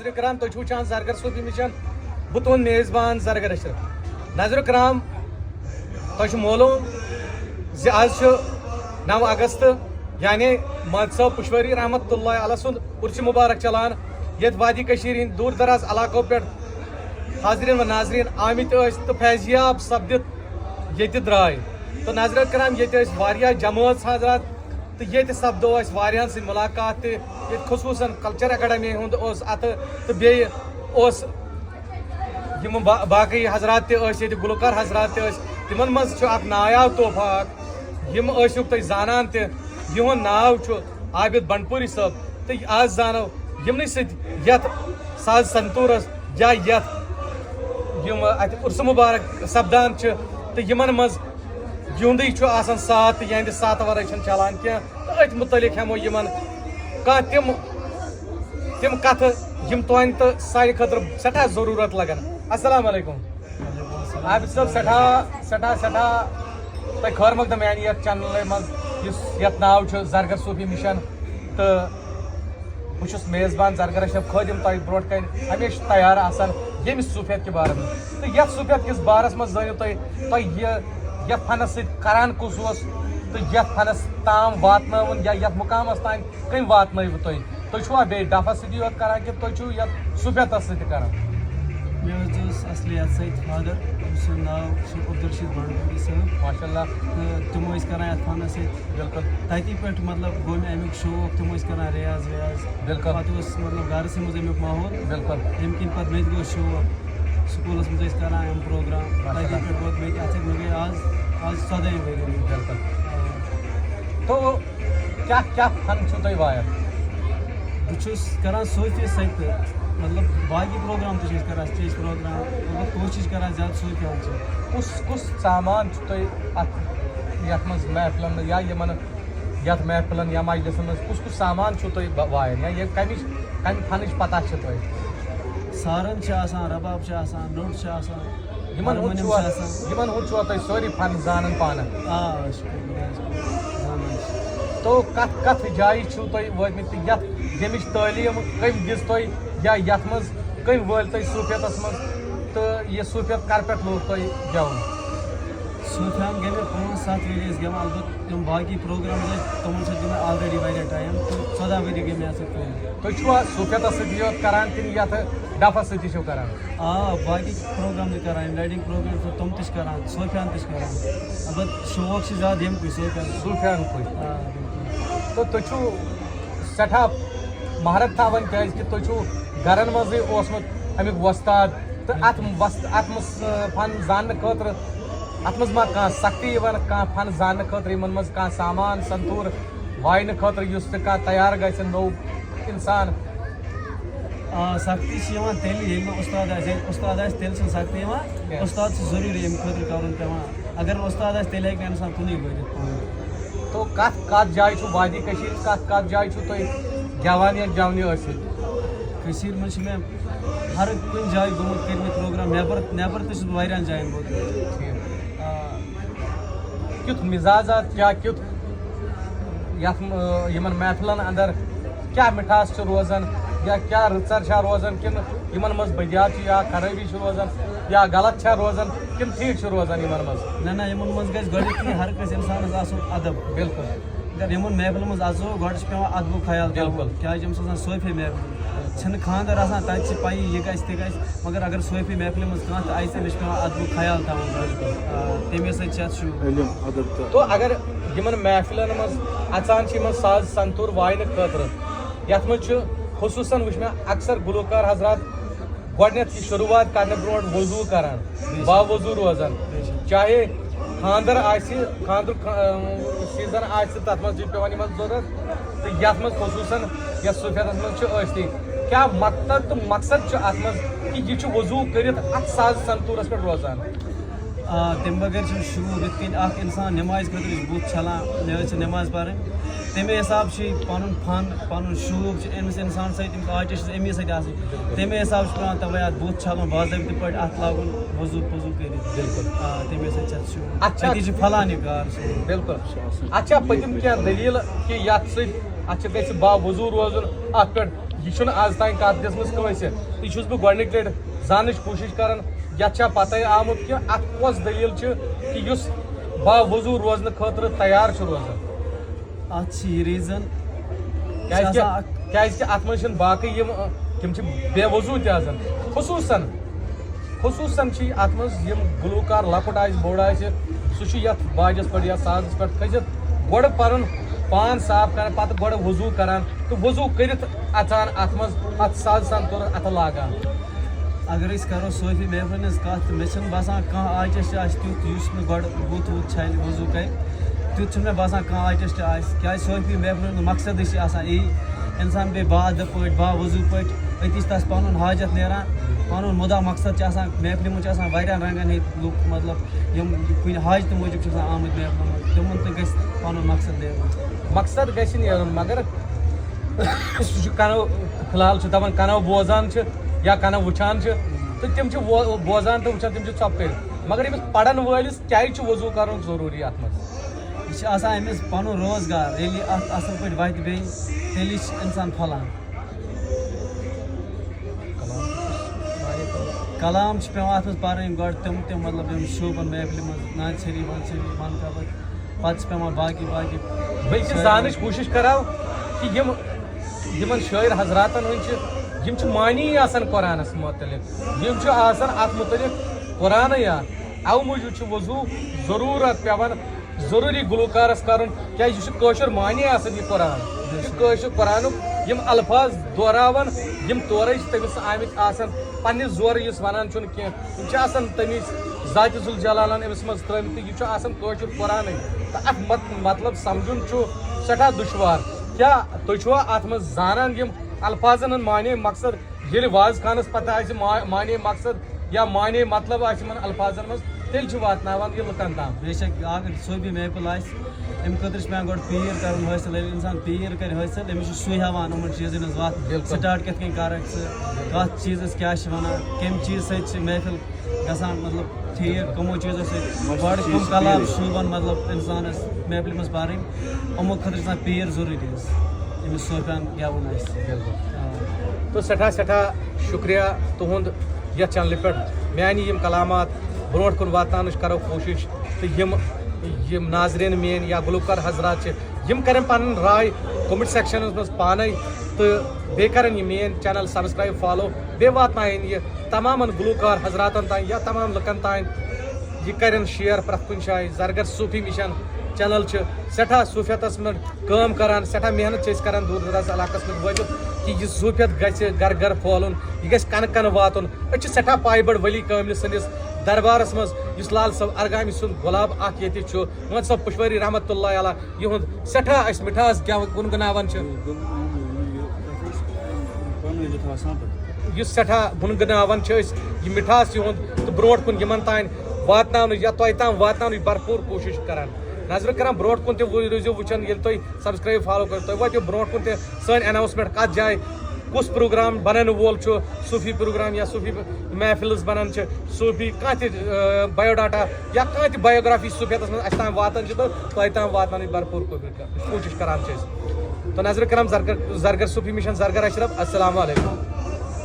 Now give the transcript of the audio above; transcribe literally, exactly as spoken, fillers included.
ناظرین کرام، تُہۍ چھِو وٕچھان زرگر صوفی مِشن، بہٕ تُہُنٛد میزبان زرگر اشرف۔ ناظرین کرام، تۄہہِ چھُ معلوم زِ آز چھُ نَو اگست، یعنی ماد صٲب پُشوٲری رحمتہ اللہ علیہ سُنٛد عرس مبارک چلان، ییٚتہِ وادی کٔشیٖرِ ہٕنٛدۍ دوٗر دراز علاقو پٮ۪ٹھ حاضریٖن و ناظریٖن آمٕتۍ ٲسۍ تہٕ فیضیاب سپدِتھ ییٚتہِ درٛاے۔ تہٕ ناظرین کرام، ییٚتہِ ٲسۍ واریاہ جمٲژ حضرات، تہٕ ییٚتہِ سپدو اَسہِ واریاہَن سۭتۍ مُلاقات تہِ۔ ییٚتہِ خصوٗصاً کلچر اکیڈمی ہُنٛد اوس اَتھٕ، تہٕ بیٚیہِ اوس یِم با-، باقٕے حضرات تہِ ٲسۍ ییٚتہِ، گُلوکار حضرات تہِ ٲسۍ۔ تِمن منٛز چھُ اکھ نایاب تحفہٕ اکھ، یِم ٲسِو تُہۍ زانان تہِ، یِہُنٛد ناو چھُ عابد بنڈپوری صٲب۔ تہٕ آز زانو یِمنٕے سۭتۍ یَتھ ساز سنتوٗرس یا یَتھ یِم اَتہِ عرس مبارک سپدان چھِ، تہٕ یِمن منٛز یِہُنٛدُے چھُ آسان ساتھ تہٕ یِہنٛدِ ساتہٕ ورٲے چھُنہٕ چلان کینٛہہ۔ تہٕ أتھۍ مُتعلِق ہٮ۪مو یِمن کانٛہہ تِم، تِم کتھٕ یِم تُہنٛدِ تہٕ سانہِ خٲطرٕ سٮ۪ٹھاہ ضروٗرت لگن۔ السلام علیکم۔ عابد صٲب، سٮ۪ٹھاہ، سٮ۪ٹھاہ، سٮ۪ٹھاہ تۄہہِ خٲر مقدم یعنی یتھ چینلہِ منٛز یُس یتھ ناو چھُ زرگر صوفی مِشن۔ تہٕ بہٕ چھُس میزبان زرگر اشرف خٲدِم تۄہہِ برونٛٹھ کنہِ ہمیشہِ تیار آسان ییٚمہِ صوفیت کہِ بارس منٛز۔ تہٕ یتھ صوفیت کِس بارس منٛز زٲنِو تُہۍ، تۄہہِ یہِ، یتھ فنس سۭتۍ کران کُس اوس تہٕ یتھ فنس تام واتنٲوُن یا یتھ مُقامس تام کٔمۍ واتنٲوٕ تُہۍ؟ تُہۍ چھُوا بیٚیہِ ڈفس سۭتی یوت کران کِنہٕ تُہۍ چھِو یتھ صوفیتس سۭتۍ تہِ کران؟ مےٚ حظ اوس اصلی یتھ سۭتۍ فادر، أمۍ سُنٛد ناو چھُ عبدالرشید بنڈپوری صٲب۔ ماشاء اللہ۔ تہٕ تِم ٲسۍ کران یتھ فنس سۭتۍ۔ بِلکُل۔ تتی پٮ۪ٹھ مطلب گوٚو مےٚ امیُک شوق، تِم ٲسۍ کران ریاض ویاض۔ بِلکُل۔ پتہٕ اوس مطلب گرسٕے منٛز امیُک ماحول۔ بِلکُل۔ ییٚمہِ کِنۍ پتہٕ مےٚ تہِ گوٚو شوق، سکوٗلس منٛز ٲسۍ کران یِم پروگرام، ماشاء تتی اللہ۔ پٮ۪ٹھ ووت مےٚ تہِ اتھ سۭتۍ، مےٚ گٔے آز، آز ژۄدٲہِم ؤری۔ بِلکُل۔ آ۔ تو کیٛاہ، کیٛاہ فن چھِو تُہۍ وایان؟ بہٕ چھُس کران صوفی سۭتۍ تہِ، مطلب باقٕے پروگرام تہِ چھِ أسۍ کران، stage پروگرام، مطلب کوٗشِش کران زیادٕ صوفی ہن چھِ۔ کُس، کُس سامان چھُ تُہۍ اتھ، یتھ منٛز محفلن منٛز یا یِمن، یتھ محفلن یا مجلسن منٛز کُس، کُس سامان چھُو تُہۍ ب-، وایان یا یہِ کمِچ، کمہِ فنٕچ پتہ چھِ تۄہہِ؟ سارن چھِ آسان، رباب چھِ آسان، نوٚٹ چھِ آسان۔ یِمن ہُنٛد ہارمونیم چھُوا، چھِ آسان۔ یِمن ہُنٛد چھُوا تُہۍ سٲری فن زانان پانہٕ؟ آ، أسۍ چھِ پننہِ جایہِ زانان چھِ۔ تو کتھ، کتھ جایہِ چھِو تُہۍ وٲتمٕتۍ تہٕ یتھ، ییٚمِچ تعلیٖم کٔمۍ دِژ تۄہہِ یا یتھ منٛز کٔمۍ وٲلۍ تۄہہِ صوفیتس منٛز تہٕ یہِ صوفیت کر پٮ۪ٹھ لوگ تۄہہِ گٮ۪وُن؟ صوفیان گٔے مےٚ پانٛژھ ستھ ؤری ٲسۍ گٮ۪وان، البتہٕ یِم باقٕے پروگرامز ٲسۍ، تِمن سۭتۍ گٔے مےٚ already واریاہ ٹایم، تہٕ ژۄداہ ؤری گٔے مےٚ اتھ سۭتۍ کٲم۔ تُہۍ چھِوا صوفیتس سۭتی یوت کران کِنہٕ یتھ ڈفس سۭتۍ تہِ چھِو کران؟ آ، باقٕے پروگرام تہِ کران، یِم wedding پروگرام چھِ، تِم تہِ چھِ کران، صوفیان تہِ چھِ کران۔ البتہٕ شوق چھِ زیادٕ ییٚمہِ کُے، صوفیان۔ صوفیان کُے۔ آ، بِلکُل۔ تہٕ تُہۍ چھِو سٮ۪ٹھاہ مہارت تھاوان، کیازِ کہِ تُہۍ چھِو گرن منٛزٕے اوسمُت امیُک وۄستاد۔ تہٕ اتھ وۄست-، اتھ منٛز، آ، فن زاننہٕ خٲطرٕ، اتھ منٛز ما کانٛہہ سختی یِوان، کانٛہہ فن زاننہٕ خٲطرٕ، یِمن منٛز کانٛہہ سامان، سنتوٗر واینہٕ خٲطرٕ، یُس تہِ کانٛہہ تیار گژھِ نوٚو انسان؟ آ، سختی چھِ یِوان تیٚلہِ، ییٚلہِ نہٕ اُستاد آسہِ۔ ییٚلہِ اُستاد آسہِ، تیٚلہِ چھِنہٕ سختی یِوان۔ کینٛہہ۔ اُستاد چھُ ضروٗری اَمہِ خٲطرٕ کَرُن پٮ۪وان۔ اگر نہٕ اُستاد آسہِ، تیٚلہِ ہیٚکہِ نہٕ اِنسان کُنُے وٲتِتھ پانہٕ۔ تو کَتھ، کَتھ جایہِ چھُو وادی کٔشیٖر، کَتھ، کَتھ جایہِ چھُو تُہۍ گٮ۪وان یا گٮ۪ونہِ ٲسِتھ؟ کٔشیٖرِ منٛز چھِ مےٚ ہر کُنہِ جایہِ گوٚمُت، کٔرمٕتۍ پروگرام، نٮ۪بر، نٮ۪بر تہِ چھُس بہٕ واریاہَن جایَن ووتمُت۔ ٹھیٖک۔ آ۔ کیُتھ مزازات، کیٛاہ کیُتھ یَتھ، م-، یِمن محفلن اندر کیٛاہ مِٹھاس چھِ روزان، یا کیٛاہ رٕژر چھا روزان، کِنہٕ یِمن منٛز بدیات چھِ یا خرٲبی چھِ روزان، یا غلط چھا روزان، کِنہٕ ٹھیٖک چھُ روزان یِمن منٛز؟ نہ، نہ، یِمن منٛز گژھِ گۄڈٕنیتھٕے ہر کٲنٛسہِ اِنسانس آسُن ادب۔ بِلکُل۔ اگر یِمن محفلن منٛز اژو، گۄڈٕ چھُ پٮ۪وان ادبُک خیال تھاوُن، بِلکُل۔ کیٛازِ یِم چھِ آسان صوفی محفل۔ چھِنہٕ خانٛدر آسان، تَتہِ چھِ پَیی یہِ گژھِ تہِ گژھِ، مگر اگر صوفی محفلہِ منٛز کانٛہہ تہِ اَژِ، تٔمِس چھُ پٮ۪وان اَدبُک خیال تھاوُن۔ آ، تَمے سۭتۍ چھِ اَتھ شوٗب۔ علم، ادب تہٕ تو اگر یِمن محفلن منٛز اَژان چھِ یِمن ساز سنتوٗر واینہٕ خٲطرٕ، یَتھ منٛز چھُ خصوٗصن وٕچھ مےٚ اکثر گلوکار حضرات گۄڈٕنٮ۪تھ یہِ شروٗعات کرنہٕ برونٛٹھ وضوٗ کران، باوضوٗ روزان، چاہے خانٛدر آسہِ، خانٛدرُک خا-، اۭں، سیٖزن آسہِ، تَتھ منٛز چھِ پٮ۪وان یِمن ضروٗرت۔ تہٕ یَتھ منٛز خصوٗصن یَتھ صوٗفیتس منٛز چھِ ٲستی۔ کیٛاہ مقصد تہٕ مقصد چھُ اَتھ منٛز کہِ یہِ چھُ وضوٗ کٔرِتھ اَتھ ساز سنتوٗرس پٮ۪ٹھ روزان؟ آ، تَمہِ بغٲر چھُنہٕ شوٗب۔ یِتھ کٔنۍ اَکھ اِنسان نٮ۪مازِ خٲطرٕ چھُ بُتھ چھَلان، مےٚ حظ چھِ نٮ۪ماز پَرٕنۍ، تَمے حساب چھُ یہِ پَنُن فن، پَنُن شوٗب چھُ أمِس اِنسان سۭتۍ، أمِس آرٹسٹس اَمی سۭتۍ آسان۔ تَمے حساب چھُ پٮ۪وان تَوَے اَتھ بُتھ چھَلُن، باضٲبطہٕ پٲٹھۍ اَتھ لاگُن وضوٗ پضوٗ کٔرِتھ۔ بِلکُل۔ آ، تَمے سۭتۍ چھِ اَتھ شوٗب۔ اَتھ چھا تٔتی چھُ پھۄلان یہِ کار سورُے۔ بِلکُل۔ اَتھ چھا پٔتِم کینٛہہ دٔلیٖل کہِ یَتھ سۭتۍ اَتھ چھِ گژھِ باوضوٗ روزُن، اَتھ پٮ۪ٹھ یہِ چھُنہٕ آز تام کتھ دِژمٕژ کٲنٛسہِ۔ یہِ چھُس بہٕ گۄڈٕنِچ لٹہِ زاننٕچ کوٗشِش کران، یتھ چھا پتہے آمُت کہِ اتھ کۄس دٔلیٖل چھِ کہِ یُس با وضوٗ روزنہٕ خٲطرٕ تیار چھُ روزان؟ اتھ چھِ یہِ ریٖزن کیازِ کہِ کیازِ کہِ اتھ منٛز چھِنہٕ باقٕے یِم، تِم چھِ بے وضوٗ تہِ آسان۔ خصوٗصن خصوٗصن چھِ اتھ منٛز یِم گلوکار لۄکُٹ آسہِ بوٚڑ آسہِ، سُہ چھُ یتھ باجس پٮ۪ٹھ یا سازس پٮ۪ٹھ کھٔسِتھ گۄڈٕ پنُن پان صاف کران، پتہٕ گۄڈٕ وضوٗ کران تہٕ وضوٗ کٔرِتھ اژان اتھ منٛز، اتھ سازسن تُلان، اتھٕ لاگان۔ اگر أسۍ کرو صوفی محفلن ہٕنٛز کتھ، تہٕ مےٚ چھُنہٕ باسان کانٛہہ آرٹسٹ آسہِ تیُتھ یُس نہٕ گۄڈٕ بُتھ وُتھ چھلہِ، وضوٗ کرِ۔ تیُتھ چھُنہٕ مےٚ باسان کانٛہہ آرٹسٹ آسہِ، کیازِ صوفی محفلن ہُنٛد مقصدٕے چھُ آسان یی، انسان بیٚیہِ با ادب پٲٹھۍ، با وضوٗ پٲٹھۍ، أتی چھِ تَس پَنُن حاجت نیران، پَنُن مُدا مقصد چھُ آسان۔ محفلہِ منٛز چھِ آسان واریاہَن رنٛگَن ہٕنٛدۍ لُکھ، مطلب، یِم کُنہِ حاجتہٕ موٗجوٗب چھِ آسان آمٕتۍ محفلہِ منٛز، تِمَن تہِ گژھِ پَنُن مقصد نیرُن۔ مقصد گژھِ نیرُن، مگر سُہ چھُ کَنو، فی الحال چھُ دَپان کَنو بوزان چھِ یا کَنو وٕچھان چھِ، تہٕ تِم چھِ وو-، بوزان تہٕ وٕچھان، تِم چھِ ژۄپہٕ کٔرِتھ۔ مگر أمِس پَرَن وٲلِس کیٛازِ چھُ وضوٗ کَرُن ضروٗری اَتھ منٛز؟ یہِ چھُ آسان أمِس پَنُن روزگار، ییٚلہِ یہِ اَتھ اَصٕل پٲٹھۍ وَتہِ بیٚہہِ، تیٚلی چھِ اِنسان پھۄلان۔ کلام چھِ پٮ۪وان اَتھ منٛز پَرٕنۍ گۄڈٕ تِم تِم، مطلب، یِم شوٗبَن محفلہِ منٛز، نعت شریٖف، وَن شریٖف، وَن کَبَر، پَتہٕ چھِ پٮ۪وان باقی باقی۔ بلکہِ زانٕچ کوٗشِش کَرو کہِ یِم یِمَن شٲعر حضراتَن ہٕنٛدۍ چھِ، یِم چھِ معنی آسان قرآنَس مُتعلِق، یِم چھِ آسان اَتھ مُتعلِق قرآنٕے یاژ۔ اَوٕ موٗجوٗب چھُ وضوٗ ضروٗرت پٮ۪وان، ضروٗری گلوکارس کرُن، کیازِ یہِ چھُ کٲشُر معنی آسان یہِ قرآن۔ یہِ چھُ کٲشُر قرآنُک یِم الفاظ دۄہراوان، یِم تورے چھِ تٔمِس آمٕتۍ آسان، پننہِ زورٕ یُس ونان چھُنہٕ کینٛہہ۔ یِم چھِ آسان تٔمِس ذاتِ ذوالجلالن أمِس منٛز ترٲومٕتۍ، تہٕ یہِ چھُ آسان کٲشُر قرآنٕے۔ تہٕ اتھ مت-، مطلب سمجھُن چھُ سٮ۪ٹھاہ دُشوار۔ کیٛاہ تُہۍ چھِوا اتھ منٛز زانان یِم الفاظن ہُنٛد معنی مقصد؟ ییٚلہِ وازٕ خانس پتہ آسہِ ما-، معنی مقصد یا معنی مطلب آسہِ یِمن الفاظن منٛز، تیٚلہِ چھِ واتناوان یہِ لُکن تام۔ بے شک، اگر صوفی محفل آسہِ، اَمہِ خٲطرٕ چھُ پٮ۪وان گۄڈٕ پیٖر کَرُن حٲصِل۔ ییٚلہِ اِنسان پیٖر کَرِ حٲصِل، أمِس چھُ سُے ہاوان یِمَن چیٖزَن ہٕنٛز وَتھ۔ بِلکُل۔ سٹارٹ کِتھ کٔنۍ کَرَکھ ژٕ، کَتھ چیٖزَس کیٛاہ چھِ وَنان، کَمہِ چیٖزٕ سۭتۍ چھِ محفل گژھان، مطلب، ٹھیٖک، کَمو چیٖزو سۭتۍ۔ گۄڈٕ کَم کَلام شوٗبَن، مطلب، اِنسانَس محفلہِ منٛز پَرٕنۍ، یِمو خٲطرٕ چھِ آسان پیٖر ضروٗری حظ، ییٚمِس صوفیان گٮ۪وُن آسہِ۔ بِلکُل۔ آ۔ تہٕ سٮ۪ٹھاہ سٮ۪ٹھاہ شُکریہ تُہُنٛد یَتھ چینلہِ پٮ۪ٹھ میٛانہِ یِم کلامات برونٛٹھ کُن واتناونٕچ کرو کوٗشِش، تہٕ یِم یِم ناظریٖن میٛٲنۍ یا گلوکار حضرات چھِ، یِم کرن پنٕنۍ راے کومنٹ سیکشنس منٛز پانے، تہٕ بیٚیہِ کرن یہِ میٛٲنۍ چینل سبسکرایب، فالو، بیٚیہِ واتناین یہِ تمامن گلوکار حضراتن تام یا تمام لُکن تام۔ یہِ کرن شیئر پرٛٮ۪تھ کُنہِ جایہِ۔ زرگر صوفی مِشن چینل چھِ سٮ۪ٹھاہ صوفیتس منٛز کٲم کران، سٮ۪ٹھاہ محنت چھِ أسۍ کران دوٗر دراز علاقس منٛز وٲتِتھ، کہِ یہِ صوفیت گژھِ گرٕ گرٕ پھۄلُن، یہِ گژھِ کَنہٕ کَنہٕ واتُن۔ أسۍ چھِ سٮ۪ٹھاہ پایہِ بٔڑ ولی کٲملہِ سٕنٛدِس دربارس منٛز، یُس لال صٲب ارگامہِ سُنٛد گۄلاب اکھ ییٚتہِ چھُ، محمد صٲب پُشوٲری رحمتہ اللہ علیہ، یِہُنٛد سٮ۪ٹھاہ أسۍ مِٹھاس گٮ۪و-، گُنگُناوان چھِ۔ یُس سٮ۪ٹھاہ گُنگناوان چھِ أسۍ یہِ مِٹھاس یِہُنٛد تہٕ برونٛٹھ کُن یِمن تام واتناونٕچ یا تۄہہِ تام واتناونٕچ بھرپوٗر کوٗشِش کران۔ نظرِ کران برونٛٹھ کُن تہِ وۄنۍ روٗزِو وٕچھان، ییٚلہِ تُہۍ سبسکرایب، فالو کٔرِو، تُہۍ وٲتِو برونٛٹھ کُن تہِ سٲنۍ اناؤنسمنٹ کتھ جایہِ، کُس پروگرام بناونہٕ وول چھُ، صوفی پروگرام یا صوفی محفلز بنان چھِ، صوفی کانٛہہ تہِ، آ، بایوڈاٹا یا کانٛہہ تہِ بایوگرافی صوفیتس منٛز اَسہِ تام واتان چھِ تہٕ تۄہہِ تام واتناونٕچ بھرپوٗر کوٗشِش کران چھِ أسۍ۔ تہٕ نظرِ کرام زرگر، زرگر صوفی مِشن زرگر اشرف، السلام علیکم۔